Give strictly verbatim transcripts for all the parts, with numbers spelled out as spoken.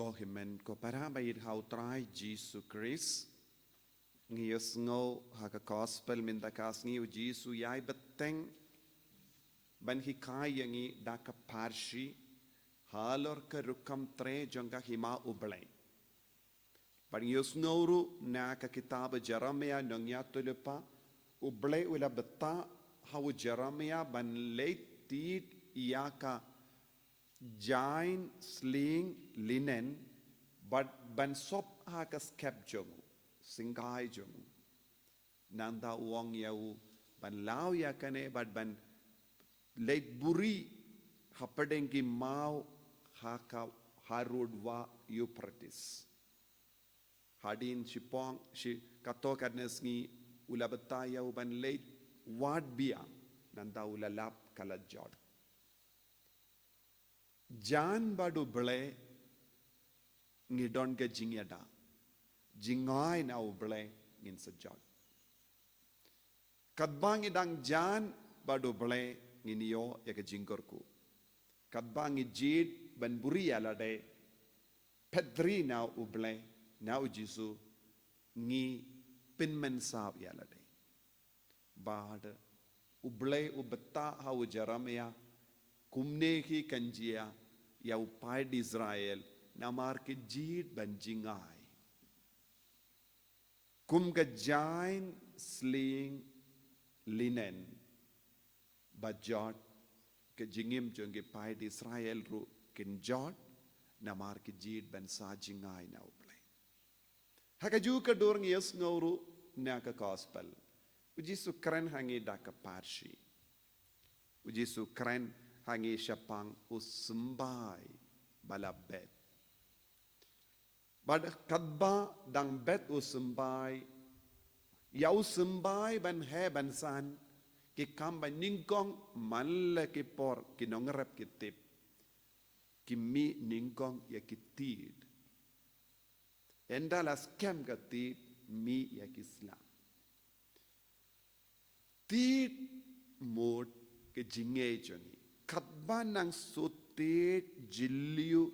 Ko hynmen ko para ba ïeit ha u Trai Jisu Khrist. Ngi ïohsngew ha ka gospel mynta ka sngi u Jisu u ïai bteng ban hikai ïa ngi da ka pharshi halor ka rukom trei jong ka hima U Blei. Bad ngi ïohsngew ruh na ka kitab Jeremiah nongïathuhlypa, U Blei u la bthah ha u Jeremiah ban leit tied ïa ka jaiñ slieng linen bad ban sop ha ka skep jong u, syngai jong u. Nangta u ong ïa u ban law ïa kane bad ban leit buhrieh hapdeng ki maw ha ka, harud wah Euphrates. Hadien shipong shi kato katne sngi u la bthah ïa u ban leit wad biang, nangta u la lap ka la jot. Jan bad U Blei ngi don ka jingïada. Jngai na U Blei ngin sa jot. Katba ngi dang jan bad U Blei ngin ïoh ïa ka jingkyrkhu. Katba ngi jied ban buhrieh ïa lade, phet ri na U Blei, na u Jisu, ngi pynmynsaw ïa lade. Bad U Blei u bthah ha u Jeremiah, kumne hi kan jia ïa u paid Israel, namar ki jied ban jngai. Kum ka jaiñ slieng linen ba jot, ka jingim jong ki paid Israel ruh kin jot, namar ki jied ban sa jngai na U Blei. Ha kajuh ka dur ngi ïohsngew ruh na ka gospel, u Jisu u kren ha ngi da ka pharshi. U Jisu u kren ha ngi shaphang u symbai ba la bet. Bad katba dang bet u symbai, ïa u symbai ban heh ban san, ki kam ba nyngkong man la ki por ki nongrep ki tip, ki mih nyngkong ïa ki tied. Ynda la skhem ka tied, mih ïa ki sla. Tied mut ka jingngeit jong ngi. Katba nang shu tied jylliew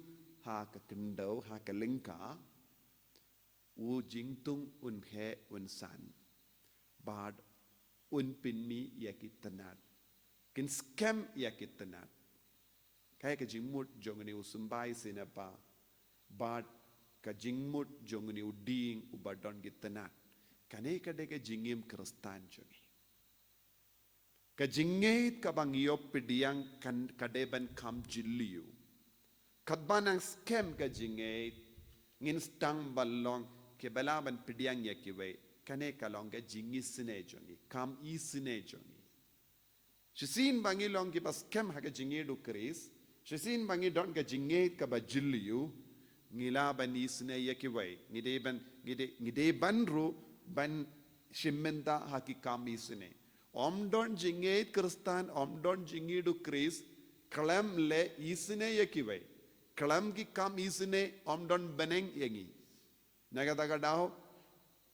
ha ka khyndew, ha ka lyngkha, u jingthung un heh un san. Bad un pynmih ïa ki tnat. Kin skhem ïa ki tnat. Kaei ka jingmut jong une u symbai sien pa, bad ka jingmut jong une u dieng uba don ki tnat. Kane ka dei ka jingim Khristan jong ngi. Ka jingngeit kaba ngi ïoh pdiang kan, ka dei ban kham jylliew. Katba nang skhem ka jingngeit, ngin sdang ban long kiba lah ban pdiang ïa kiwei. Kane ka long ka jingisynei jong ngi, kham isynei jong ngi. Shisien ba ngi long kiba skhem ha ka jingngeit u Khrist, shisien ba ngi don ka jingngeit kaba jylliew, ngi lah ban isynei ïa kiwei, ngi dei ban, ngi dei, ngi dei ban ruh ban shim bynta ha ki kam isynei. Ym don jingngeit Khristan, ym don jingngeit u Khrist khlem leh isynei ïa kiwei. Khlem ki kam isynei ym don bneng ïa ngi. Na kata ka daw,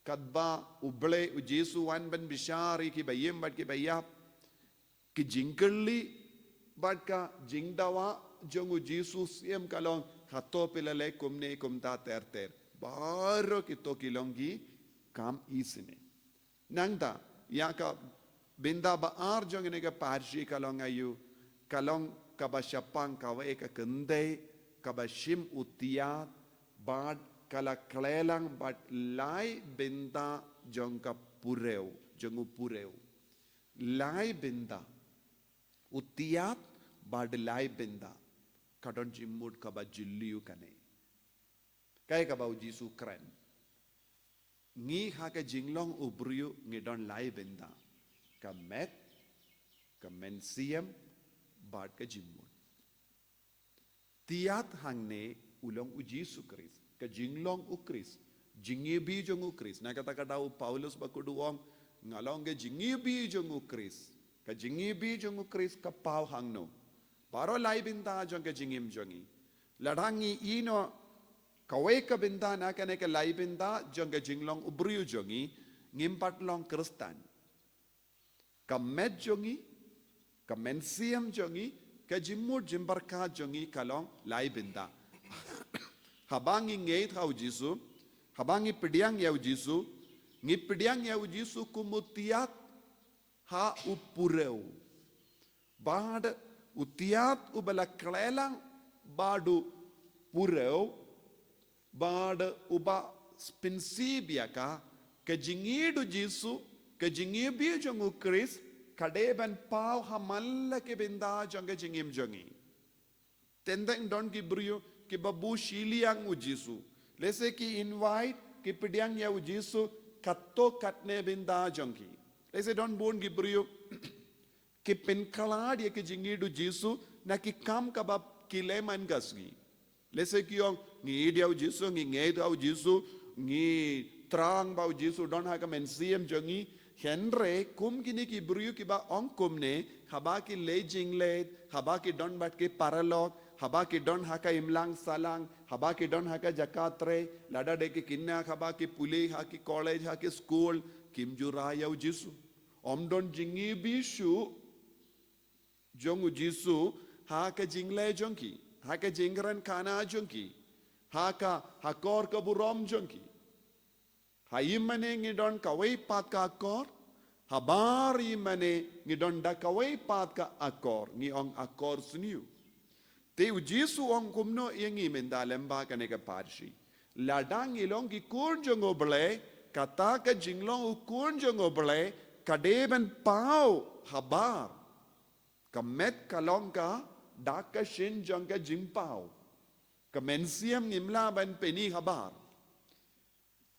katba U Blei, u Jisu u wan ban bishar ïa kiba im bad kiba ïap, ki jingkylli bad ka jingdawa jong u Jisu syiem ka long, hato phi la leh kumne kumta ter ter. Baroh kito ki long ki kam isynei. Nangta, ïa ka bynta ba ar jong kane ka pharshi ka long aïu, ka long kaba shaphang kawei ka kynthei kaba shim u tiat bad ka la khleh lang bad lai bynta jong ka purew, jong u purew. Lai bynta. U tiat bad lai bynta. Ka don jingmut kaba jylliew kane. Kaei kaba u Jisu u kren. Ngi ha ka jinglong u briew ngi don lai bynta. Ka met, ka mynsiem, bad ka jingmut. Tiat hangne u long u Jisu Khrist. Ka jinglong u Khrist. Jingiwbih jong u Khrist. Na kata ka daw u Paulus bakhuid u ong, nga long ka jingiwbih jong u Khrist. Ka jingiwbih jong u Khrist ka paw hangno. Baroh lai bynta jong ka jingim jong ngi. Lada ngi ïehnoh kawei ka bynta na kane ka lai bynta jong ka jinglong u briew jong ngi, ngim pat long Khristan. Ka met jong ngi, ka mynsiem jong ngi, ka jingmut jingpyrkhat jong ngi ka long lai bynta. Haba ngi ngeit ha u Jisu, haba ngi pdiang ïa u Jisu, ngi pdiang ïa u Jisu kum u tiat ha u purew. Bad u tiat uba la khleh lang bad u purew, bad uba pynsih biang ka, ka jingïeid u Jisu, ka jingïeid jong u Khrist, ka dei ban paw ha man la ki bynta jong ka jingim jong ngi. Teng teng don ki briew kiba bun shiliang u Jisu. Lehse ki invite, ki pdiang ïa u Jisu katto katne bynta jong ki. Lehse don bun ki briew ki pynkhlad ïa ki jingïeid u Jisu na ki kam kaba ki leh man ka sngi. Lehse ki ong ngi ïeid ïa u Jisu, ngi ngeit ïa u Jisu, ngi thrang ba u Jisu don ha ka mynsiem jong ngi. Hynrei kum kine ki briew kiba ong kumne, haba ki leit jingleit, haba ki don bad ki paralok, haba ki don ha ka imlang sahlang, haba ki don ha ka jaka trei, lada dei ki khynnah haba ki pule ha ki college, ha ki skul, kim ju rai ïa u Jisu. Ym don jingïeid shuh jong u Jisu ha ka jingleh jong ki, ha ka jingkren khana jong ki, ha ka akor ka burom jong ki. Ha ïmane ngi don kawei pat ka akor, ha bar ïmane ngi don da kawei pat ka akor, ngi ong akor sniew. Te u Jisu u ong kumno ïa ngi mynta lyngba kane ka pharshi? Lada ngi long ki khun jong u Blei, kata ka jinglong u khun jong u Blei ka dei ban paw habar. Ka met ka long ka da ka shin jong ka jingpaw. Ka mynsiem ngim lah ban pyni habar.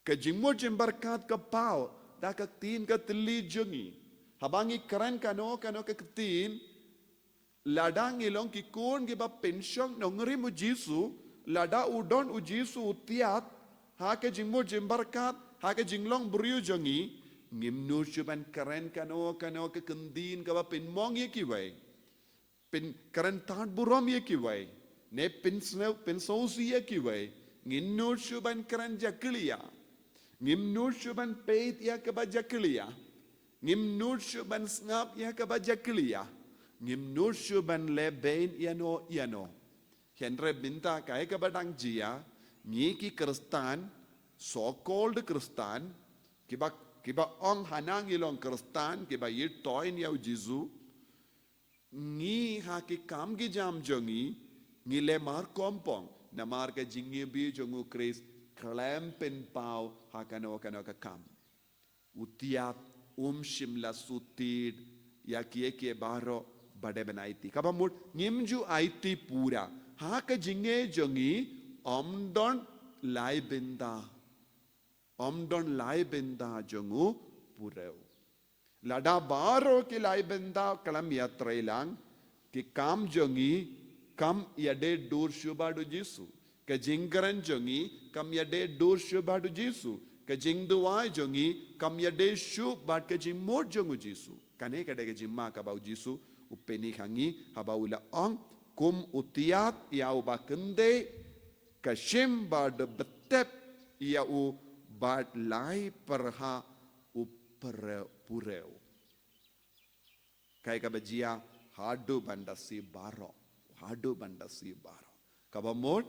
Ka jingmut jingpyrkhat ka paw da ka ktien ka thylli jong ngi. Haba ngi kren kano kano ka ktien, lada ngi long ki khun kiba pynshong nongrim u Jisu, lada u don u Jisu u tiat ha ka jingmut jingpyrkhat, ha ka jinglong briew jong ngi, ngim nud shuh ban kren kano kano ka ktien kaba pynmong ïa kiwei, pynkren tad burom ïa kiwei, ne pynsngew pynsngewsih ïa kiwei. Ngim nud shuh ban kren jakhlia. Ngim nud shuh ban peit ïa kaba jakhlia. Ngim nud shuh ban sngap ïa kaba jakhlia. Ngim nud shuh ban leh beiñ ïano ïano. Hynrei mynta kaei kaba dang jia, ngi ki Khristan, so-called Khristan, kiba, kiba ong hana ngi long Khristan, kiba ïeit toiñ ïa u Jisu, ngi ha ki kam ki jam jong ngi, ngi leh mar kompong, namar ka jingïeid jong u Khrist khlem pynpaw ha kano kano ka kam. U tiat um shym la shu tied ïa kiei kiei baroh ba dei ban aiti. Kaba mut ngim ju aiti pura. Ha ka jingïeid jong ngi ym don lai bynta. Ym don lai bynta jong u purew. Lada baroh ki lai bynta khlem ïatreilang, ki kam jong ngi kam ïadei dur shuh bad u Jisu. Ka jingkren jong ngi kam ïadei dur shuh bad u Jisu. Ka jingduwai jong ngi kam ïadei shuh bad ka jingmut jong u Jisu. Kane ka dei ka jingma kaba u Jisu u pyni ha ngi haba u la ong, kum u tiat ïa uba kynthei, ka shim bad btep ïa u bad lai pyrha u pere-, purew. Kaei kaba jia haduh ban da shi baroh, haduh ban da shi baroh. Kaba mut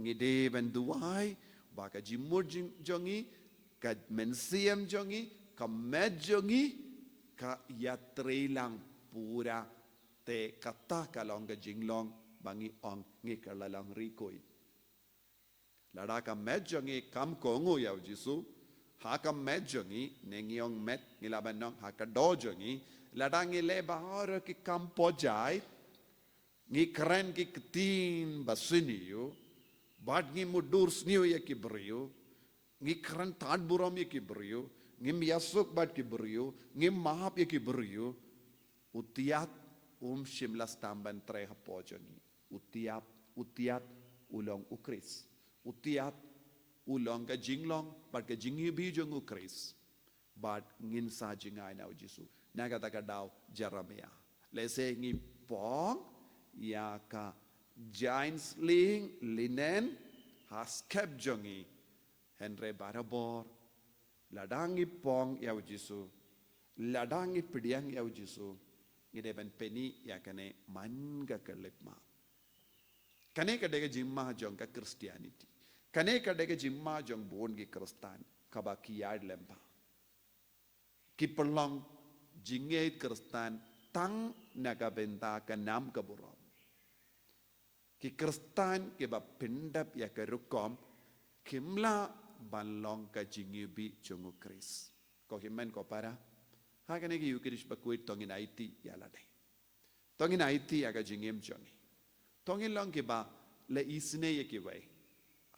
ngi dei ban duwai ba ka jingmut jing-, jong ngi, ka mynsiem jong ngi, ka met jong ngi, ka ïatreilang pura. Te kata ka long ka jinglong ba ngi ong ngi kylla long rikoi. Lada ka met jong ngi kam kohnguh ïa u Jisu, ha ka met jong ngi, ne ngi ong met, ngi lah ban ong ha ka doh jong ngi, lada ngi leh baroh ki kam pyrshah, ngi kren ki ktien ba sniew, bad ngi mutdur sniew ïa ki briew, ngi kren tad burom ïa ki briew, ngim ïasuk bad ki briew, ngim map ïa ki briew, u tiat um shym la sdang ban trei hapoh jong ngi. U tiat, u tiat u long u Khrist. U tiat u long ka jinglong bad ka jingïeid jong u Khrist. Bad ngin sa jngai na u Jisu. Na kata ka daw Jeremiah. Lehse ngi phong ïa ka jaiñ sling linen ha skep jong ngi. Hynrei barabor, lada ngi phong ïa u Jisu, lada ngi pdiang ïa u Jisu, ngi dei ban pyni ïa kane man ka khyllipmat. Kane ka dei ka jingma jong ka Christianity. Kane ka dei ka jingma jong bun ki Khristan kaba ki ïaid lem bha. Ki pynlong jingngeit Khristan tang na ka bynta ka nam ka burom. Ki Khristan kiba pyndep ïa ka rukom kim lah ban long ka jingïohi jong u Khrist. Ko hynmen ko para, ha kane ka Eucharist bakhuid to ngin aiti ïa lade. To ngin aiti ïa ka jingim jong ngi. To ngin long kiba leh isynei ïa kiwei.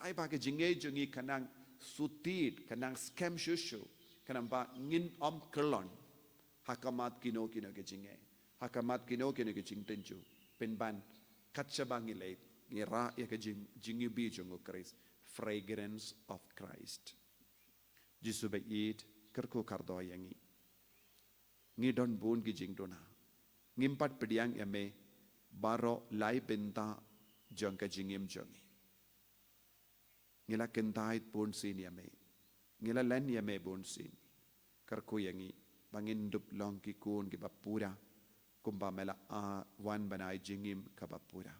Ai ba ka jingngeit jong ngi kan nang sutit, kan nang skhem shuh shuh, kan nang ba ngin ym kyllon ha khmat kino kino ki jingngeit, ha khmat kino kino ki jingtynjuh. Pynban kat shaba ngi leit, ngi rah ïa ka jing, jingïohi jong u Khrist, fragrance of Christ. Jisu ba ïeit, kyrkhu kyrdoh ïa ngi. Ngi don bun ki jingduna. Ngim pat pdiang ïa me baroh lai bynta jong ka jingim jong ngi. Ngi la kyntait bun sien ïa me. Ngi la len ïa me bun sien. Kyrkhu ïa ngi ba ngin dup long ki khun kiba pura, kumba me la, ah, wan ban ai jingim kaba pura.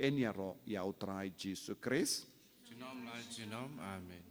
Yn ïaroh ïa u Trai Jisu Khrist. Junom la junom. Amen.